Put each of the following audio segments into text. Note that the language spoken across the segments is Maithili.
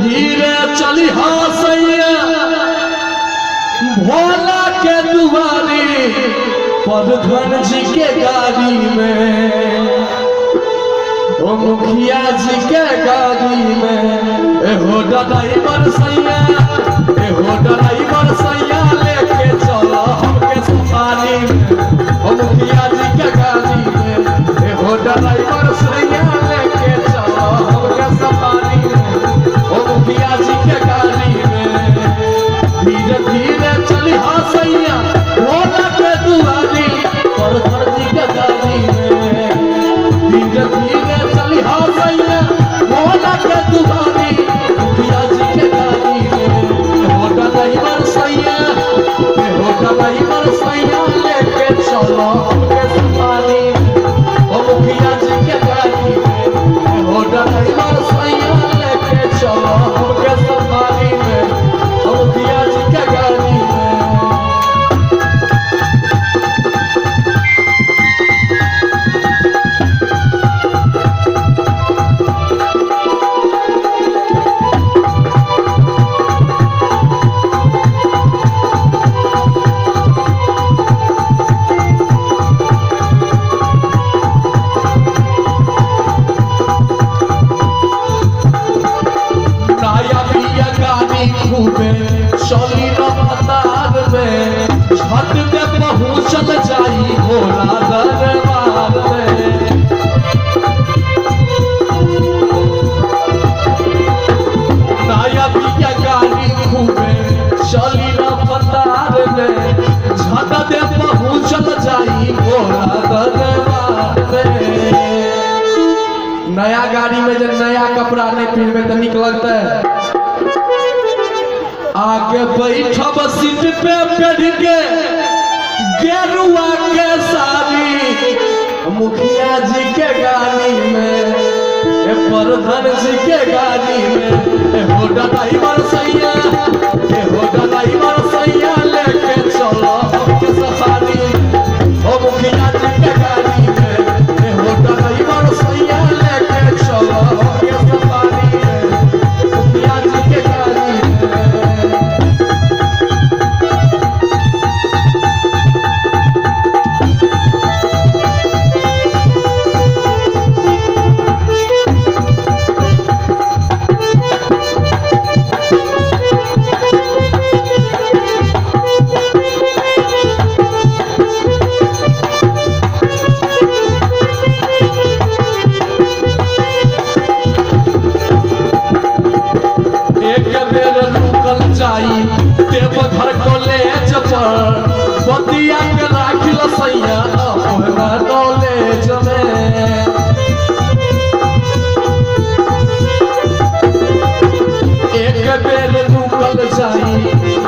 धीरे चली सैया भोला के दुआरी प्रधान जी के गाड़ी में, ओ मुखिया जी के गाड़ी में। एहो ड्राइवर सैया, एहो ड्राइवर सैया लेके चलो हमके सफारी में, ओ मुखिया जी के गाड़ी में। एहो ड्राइवर सैया लेके चलो हमके सफारी में, ओ मुखिया जी के गाड़ी में। धीरे धीरे चली सैया भोला के दुआरी प्रधान जी के गाड़ी में। धीरे धीरे चली सैया भोला के दुआरी मुखिया जी के गाड़ी में। एहो ड्राइवर सैया, एहो ड्राइवर सैया लेके चलो हमके सफारी में, ओ मुखिया जी के गाड़ी में। एहो ड्राइवर सैया लेके चलो हमके सफारी में, ओ मुखिया जी के गाड़ी में। चली रफ्तार में झट के पहुँचल जाई भोला दरबार में। नया बिया गाड़ी खूबे चली रफ्तार में झट के पहुँचल जाई भोला दरबार में। नया गाड़ी में जब नया कपड़ा नहीं पहनबे तो निक लगता है। आगे बैठब सीट पे बैठ के गेरुआ के साड़ी मुखिया जी के गाड़ी में, ए प्रधान जी के गाड़ी में। एहो ड्राइवर सैया, एहो ड्राइवर सैया लेके चलो हमके सफारी, ओ मुखिया जी के गाड़ी में। एहो ड्राइवर सैया लेके चलो हमके सफारी में, मुखिया जी के गाड़ी में। देवघर कॉलेज पर बतिया के राखिल सैया अपना नॉलेज में। एक बेर रुकल जाई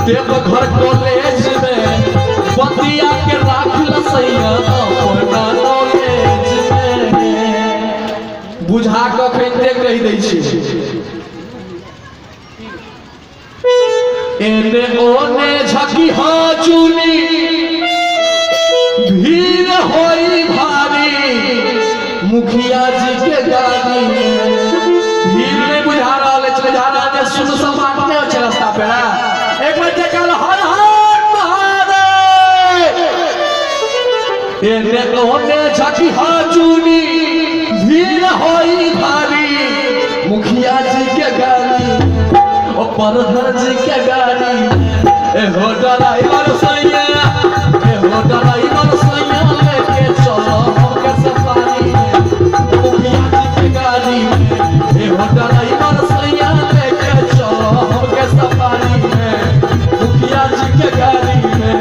देवघर कॉलेज में बतिया के राखिल सैया अपना नॉलेज में। बुझा कऽ अखन कहि दै छी। एने ओने झकी चुनी भीड़ होई भारी मुखिया जी के गाड़ी में। भीड़ नहीं बुझा रहा है, बुझा रहा है सुन सपाट नहीं हो रास्ता पे ना। एक बार देखल हर हर महादेव। एने ओने झकी चुनी भीड़ होई भारी मुखिया जी के गाड़ी, ओ प्रधान जी के गाड़ी। एहो ड्राइवर सैया, एहो ड्राइवर सैया लेके चलो हमके सफारी में, मुखिया जी के गाड़ी में। एहो ड्राइवर सैया लेके चलो हमके सफारी में, मुखिया जी के गाड़ी में।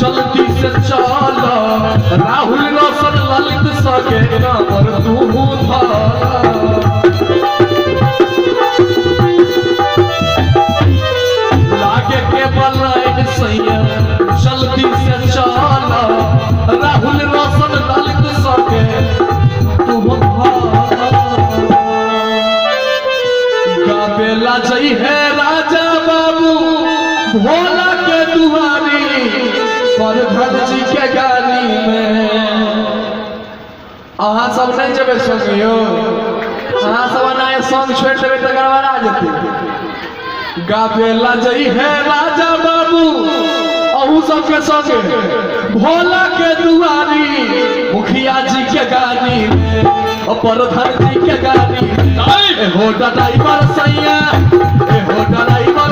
जल्दी से चल, राहुल रोशन ललित सके कांवर तू धर। लागे के बलाइन सैया जल्दी से चल, राहुल रोशन ललित सके तू गावेला जई है राजा बाबू भोला के दुआरी प्रधान जी के गाड़ी में। अहाँ सब नहीं जेबै संग यौ, अहाँ सब एना संग छोड़ि देबै तऽ गड़बड़ा जेतै। गावेला जई है राजा बाबू अहू सबके संगे भोला के दुआरी मुखिया जी के गाड़ी में, प्रधान जी के गाड़ी में। ए हो ड्राइवर सैया, ए हो ड्राइवर।